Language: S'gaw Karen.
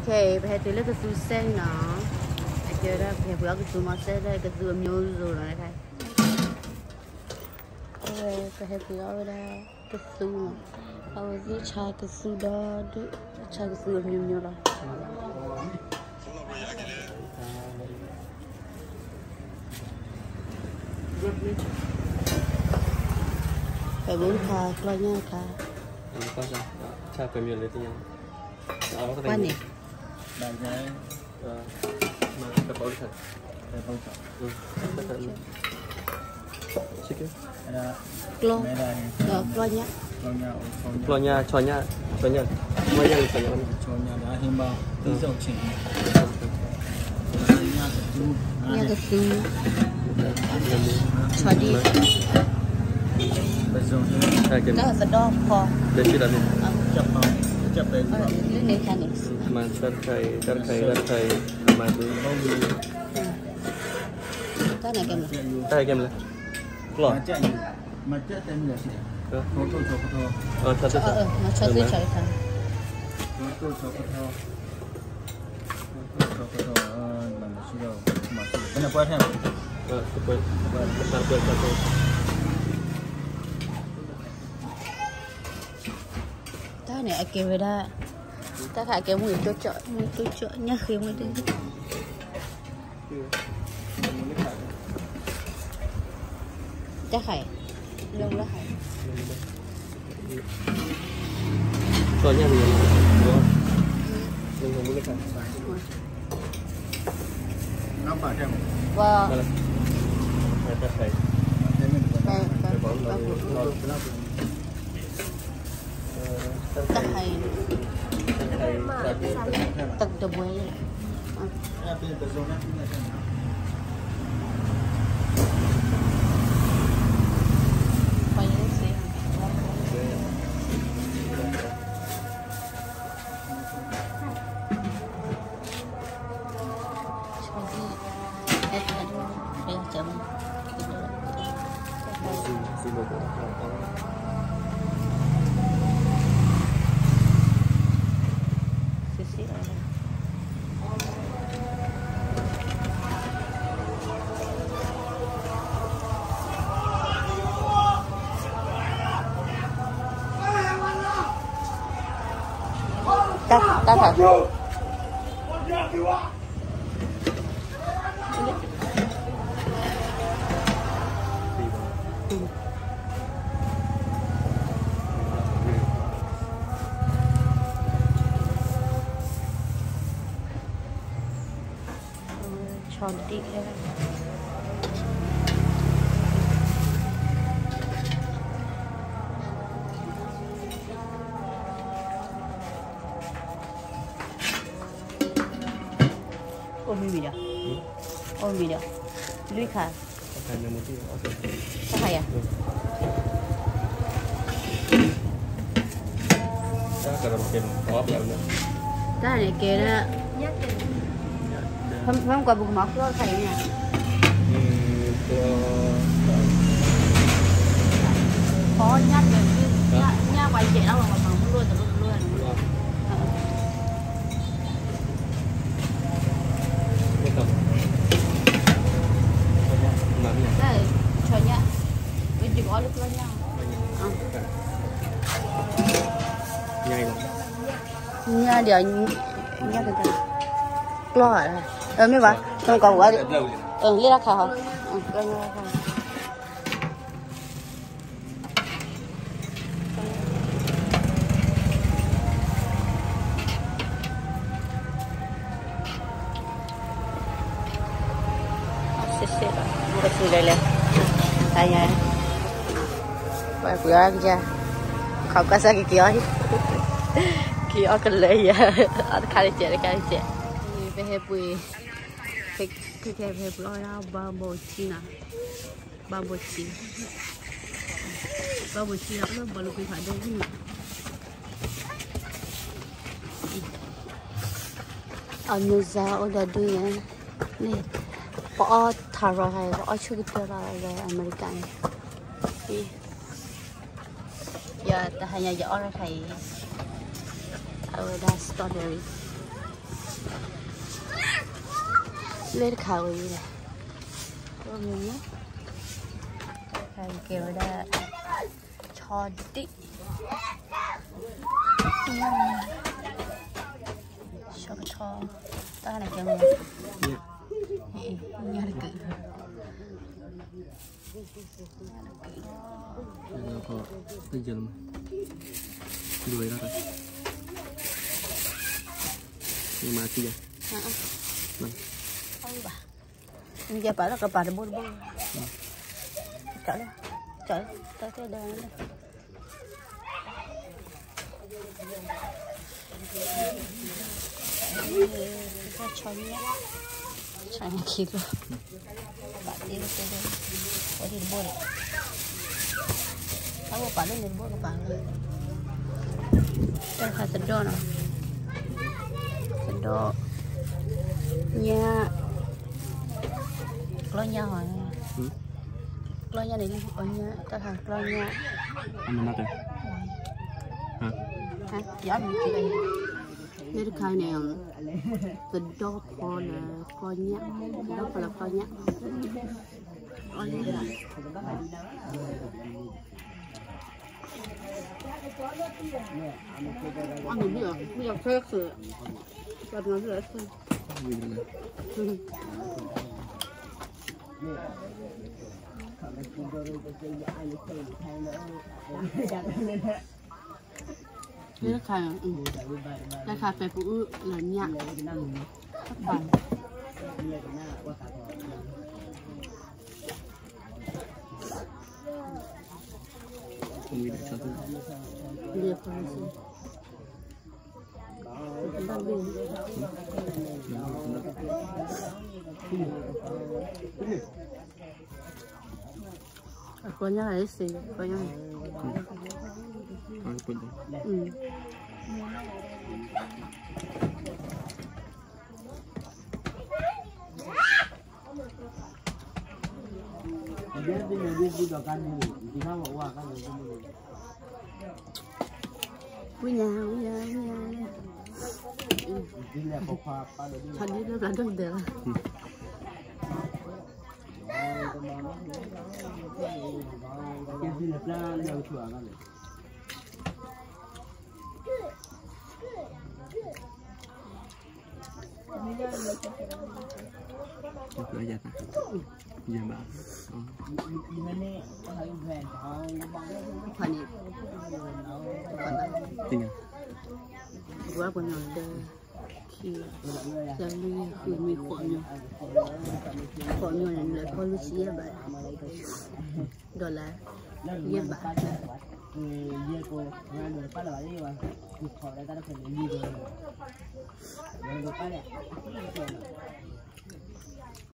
ခဲ ပဟဲတုၤလၢကသူစဲန့ၣ်နီၤ, အကဲဝဲဒၣ် ပဟဲပှ့ၤအီၣ်ကသူမီၤစဲလၢကသူအမျိုးစုနီၤ, ခဲ ပဟဲပှ့ၤအီၣ်ဝဲဒၣ်ကသူနီၤ, အဝဲသ့ၣ်ဆါကသူဒီဒူၣ်, ဆါကသူအမျိုးမျိုးလီၤ. ပဘူးခါ ကျီၢ်ညၣ်ခါ, ကွၢ်န့ၣ် ကျီၢ်, ကျီၢ်ညၣ်, ဆီညၣ်, ဆီညၣ်, ဆီညၣ်, ဆီညၣ်, ညၣ်ကသူ, ဆီဒံၣ်, တၢ်သဒီဖီ, လၢန့ၣ်ခါန့ၣ်, တၢ်တခါအံၤ တၢ်တခါအံၤ အမၤဒ်, တၢ်န့ၣ်ကဲမလဲၣ်, တၢ်ကဲမလဲၣ်, ကျီၢ်, ဆီသ့ၣ်, ဆီသ့ၣ်, ဆီသ့ၣ်, တၢ်န့ၣ်အကဲဝဲဒၣ်, တၢ်ခါအကဲမူၢ်တိကၠီၣ်, မူၢ်တိကၠီၣ်, ညၣ်ဃ့မူၢ်တိကၠီၣ်, တၢ်ခါအံၤ, လၢလၢခါအံၤ, တၢ်ခါအံၤ, တၢ်တဘှဲလံ, ပှၤယဲစ့, ဆီဒံၣ်, တၢ်ခါ ဆီဒံၣ်, အိၣ်မံၤမံၤဒီး, အိၣ်မံၤဒီး, လွံၢ်ခါ, တၢ်ခါယၤ, တၢ်န့ၣ်ကဲဒၣ်, ဖဲမကွၢ်ပူၤကမၤကျီၢ်တခါအံၤန့ၣ်, ဖီညၣ်တၢ်, ညၣ်ပှၤယဲၢ်ဒၣ်ဝဲပှၤမၤမုၢ်လိၣ်တလိၣ်တလိၣ်န့ၣ်, တၢ်ဆီညၣ်, ဝဲဒုးကအီၣ်လၢကျီၢ်ညၣ်, ညၣ်ဒီး, ညၣ်တၢ်, ကျီၢ်, မ့ၢ်ဘၣ်, ဖဲမကွၢ်ပူၤ, လၢတၢ်ခါဟီ, ကျီၢ်ညၣ်တၢ်ခါ စ့စ့ဘၣ်, ပစူၤလဲၤလဲၤ, တၢ်ယၤ, ပှၤပှ့ၤအီၣ်ကယၤ, ခီကီၢ်စဲၣ်ကက့ၤအီၣ်, က့ၤအီၣ်ကလၢယၤ, အီၣ်တခါတကဲးတခါတကဲး, ပဟဲပှ့ၤ, ခဲခဲပဟဲပှ့ၤအီၣ်ဝဲဒၣ် bubble tea နီၤ, bubble tea, bubble tea နီၤ လၢဘီလူကွံဖးဒိၣ်န့ၣ် အမျိုးသားအိၣ်ဒီးဒုးယဲ, န့ၣ်, ပအီၣ်ထးရီခါအံၤ ပအီၣ်ဆူၣ်ကတၢၢ်လီၤလၢအမဲရကၤန့ၣ်, ယတဟါညါယအီၣ်ထီၣ်ခါအံၤ, အဝဲဒၣ် strawberry, လၢတခါဝဲအံၤလဲၣ်, တခါကဲဝဲဒၣ် ဆီဒံၣ်, ဆီကထီ, တၢ်နကဲမ့ၢ်, ညၣ်တက့ၢ်. မၤတံၢ်ယၤ, ယပာ်လၢကပာ်တဘိတဘိ, ကလၢ, ကလၢ, တၢ်တဒၢလၢ ဆီညၣ်, ဆီညၣ်ခံကလီၢ်, ပာ်တ့ၢ်တဘိ, ဝဲဒ်တဘိန့ၣ်, အဝဲပာ်လၢန့ၣ်တဘိကပာ်လၢ, တၢ်တခါသဒီၣ်နီၤ, သဒီၣ်, ညၣ်, ကျီညၣ်ဟီ, ကျီညၣ်န့ၣ်လၢကီညၣ်, တၢ်တခါကျီညၣ်, ယမ့ၢ်က့ၤ လၢတခါန့ၣ်, သဒီၣ်ဖီလၢကျီညၣ်, သဒီၣ်ဖီလၢကျီညၣ်, အီၣ်န့ၣ်ဘၣ်, အီၣ်န့ၣ်ဘၣ်, ဘၣ်ဆၢ, ဘၣ်ဆၢ, လၢတခါ, တၢ်တခါဖဲပအုၣ်လၢညၣ်, တၢ်တခါ, လၢခါ, အကျီညၣ်လၢစ့ၢ်, အကျီညၣ်, ဝံၣ်ညါ, ဝံၣ်ညါ, ဝံၣ်ညါ, ဖးဒံလၢပျၢ်ဒိၣ်ကဒဲးလီၤ. ယဘၣ်, ဖးန့ၣ်, သ့ၣ်ညါ, ဝဲပှၤညီဒီး, ခံ, သၢ, လွံၢ်, ဃု, မ့ၢ်ဃိးမံၤ, ဃိးမံၤန့ၣ် လဲၤဖီၣ်လွံၢ်ဆံယဲၢ်ဘး, ဒီးလၢ, ယဲၢ်ဘး, ယဲၢ်ကိ, ယဲၢ်ကိ,